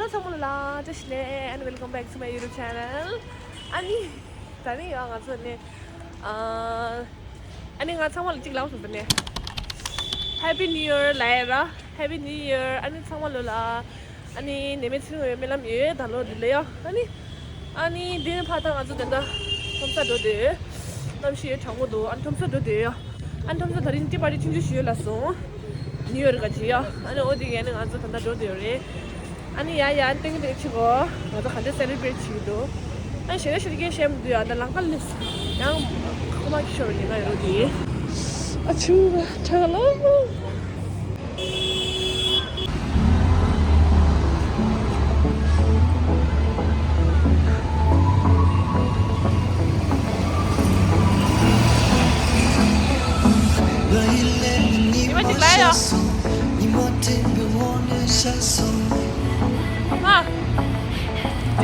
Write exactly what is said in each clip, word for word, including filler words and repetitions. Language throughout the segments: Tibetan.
ཚང་མ་ལ་བཀྲ་ཤིས་བདེ་ལེགས། And welcome back to my YouTube channel. ཨ་ནི། ད་ནི་ཡང་ང་ཚོ་ནི། ཨ་ནི་ང་ཚང་མ་ལ་གཅིག་ལབ་སོང་ཟེར་ནས། Happy New Year ལབ་ཡ་ར། Happy New Year. ཨ་ནི་ཚང་མ་ལོ་ལ། ཨ་ནི་ནད་མེད་ཚེ་རིང་བའི་སྨོན་ལམ་ཡོད་ད་ལོ་འདི་ལ་ཡ། ཨ་ནི། ཨ་ནི་འདི་ནི་ཕ་ད་ང་ཚོ་དེ་འདྲ་ཁྲོམ་ས་འགྲོ་དུས་གནམ་གཤིས་གྲང་མོ་འདུག་ཨ་ནི་ཁྲོམ་ས་འགྲོ་དུས་ཡ། ཨ་ནི་ཁྲོམ་ས་དེ་རིང་ཏི་པར་ཊི་ཆུང་ཆུང་ཞིག་ཡོད་ལབ་སོང་། ནིའུ་ཡོར་ག་ཅི་ཡ། ཨ་ནི་ཨོ་དེ་ག་ནི་ང་ཚོ་ད་ལྟ་འགྲོ་དུས་ཡོད་རེད། ཨ་ནི་ཡ་ཡ་ཨ་ནི་ཏིང་ཏིང་ཆི་གོ། ང་ཚོ་ག་འདྲ་སེ་ལེ་བྷི་རེཊ་བྱེད་ཀྱི་འདུག་ཨ་ནི་ཞེ་དྲག་ཞེ་དྲག་སྐད་བཤད་མི་འདུག་ཡ། ད་ལམ་ཁ་ལས་ཡང་ཁོ་མ་ཁྱི་ཤོར་ནི་ང་ཡོད་དེ། ཨ་ཆུ་ཁྲག་ལོ། ཉི་མ་གཅིག་ལ་ཡོང་། ཨ།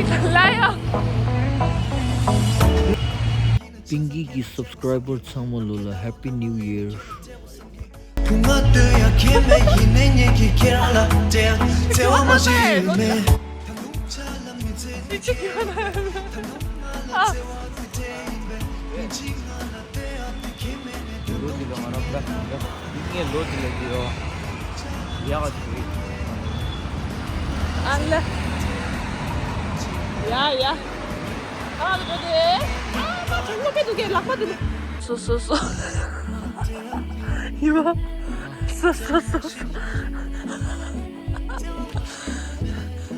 གཅིག་ལ་ཡོང་། པིང་ཀི་གི་སབ་སི་ཀ་རའི་བར་ཚང་མ་ལོ་ལ་Happy New Year། བུ་ང་ལྟོས་ཡ་ཁྱེད་མེད་ཡིན་ནའི་ངེད་ཀྱིས་ཁྱེད་རང་ལ་དྲན་བརྩེ་བ་མ་ཞིག་ཡོད་མེད། ལོ་འདི་ལ་ང་རང་བླ་ངའི་ལོ་འདི་ལ་འདི་ཡོ། ཡག་ག་ཅིག་རེད། ཨ་ལ། ཡ་ཡ། ཨ་ལ་འགྲོ་དེ། ཨ་མ་གྲང་མོ་དཔེ་འདུག་གས་ལག་པ་འདི། སོ་སོ་སོ། ཡི་བ། སོ་སོ་སོ།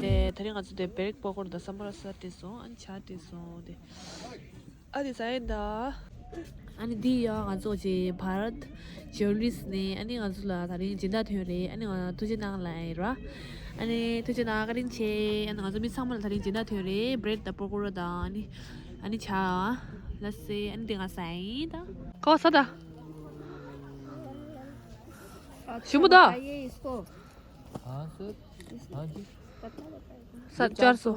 དེ་དེ་རིང་ང་ཚོ་དེ་བེ་རིག་པོ་ཀོར་དང་སམ་བྷོ་ལ་ས་སྤྲད་སོང་། ཨ་ནི་ཇ་སྤྲད་སོང་དེ། ཨ་དེ་ཟ་ཡིན་ད། ཨ་ནི་འདི་ཡང་ང་ཚོ་ཅེ་བྷ་རད་ཇུ་ལི་སི་ནས་ཨ་ནི་ང་ཚོ་ལ་དེ་རིང་སྦྱིན་བདག་ཐོན་རེད། ཨ་ནི་ང་ཐུགས་རྗེ་གནང་ལབ་ཡིན་ར། ཨ་ནི་ཐུགས་རྗེ་གནང་། བཀའ་དྲིན་ཆེ། ཨ་ནི་ང་ཚོ་མི་ཚང་མ་ལ་དེ་རིང་སྦྱིན་བདག་ཐོན་རེད། བྷི་རེཌ་དང་པོ་ཀོ་ར་དང་ཨ་ནི་ཨ་ནི་ཇ། ལ་སེ། ཨ་ནི་འདི་ང་ཟ་ཡིན་ད། ཁོ་ས་ད། ཞིམ་པོ་ད། हाँ सर। हाँ जी। सर चार सौ।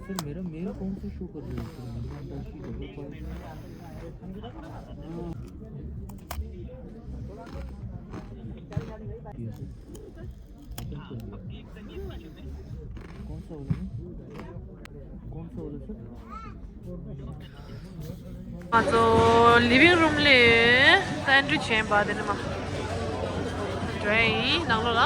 सर, मेरा मेल कौन सा शो कर रहा है सर? मेरे पास तो उसकी डबल पास। ये सर। कौन सा वाला है? कौन सा वाला सर? ང་ཚོ་ལི་ཝིང་རུམ་ལ་ད་ཨེན་ཊི་རི་བྱས་པ་དེ་ནི་མ། འགྲོ་ཡིན་ནང་ལོགས་ལ།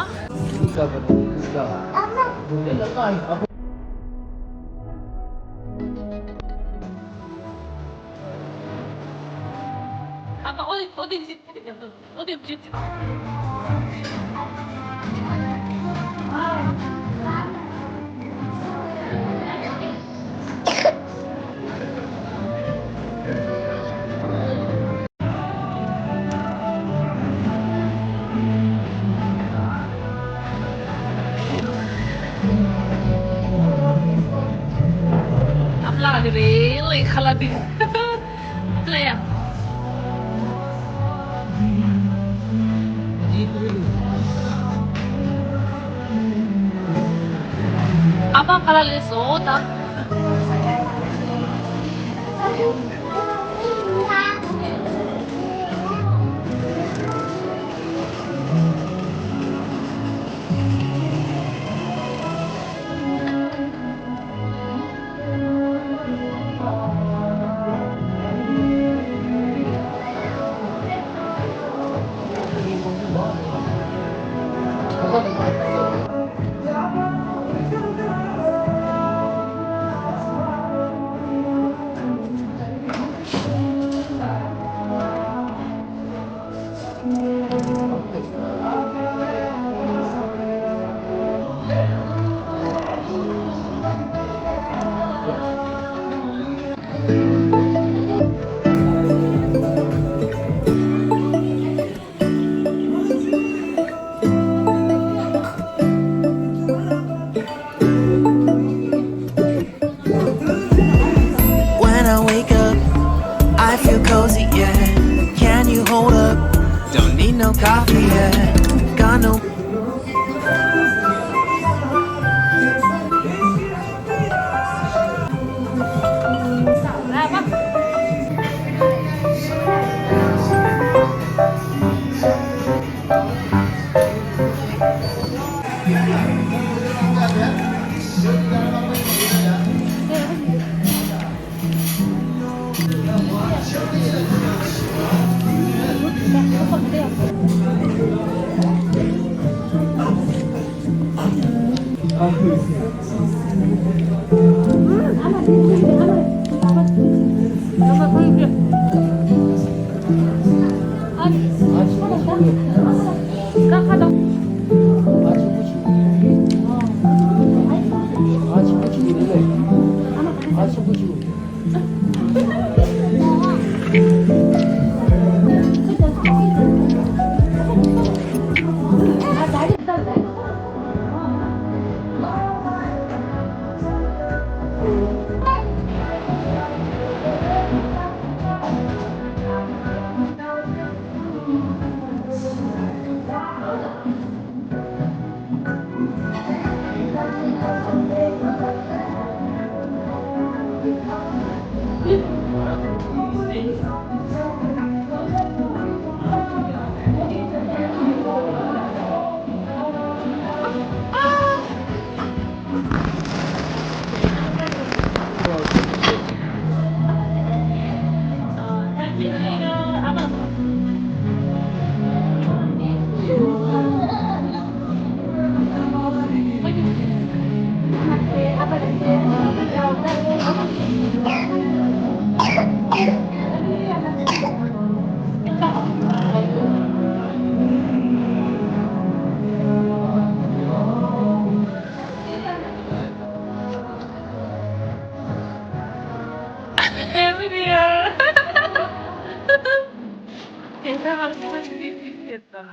ཨམ་ལགས་རེད་ལེ་ཁ་ལག་འདི། ལེ་ཡ། ཨ་མ་ཁ་ལག་ལེ་བཟོ་ད།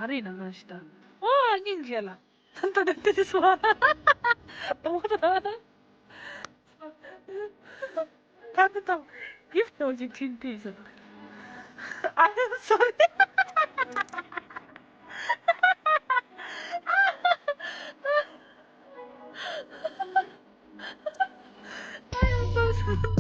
ཧ་རེ་ན་ང་ཤི་ད། ཨོ་ཨ་ཉིན་རྗེས་ལ། ད་ད་དེ་སོ། ད་ད་ད། ད་ད་ད། གིཕ་ཊི་ནོ་ཇི་ཐིན་ཏི་སོ། I'm sorry. I'm so sorry.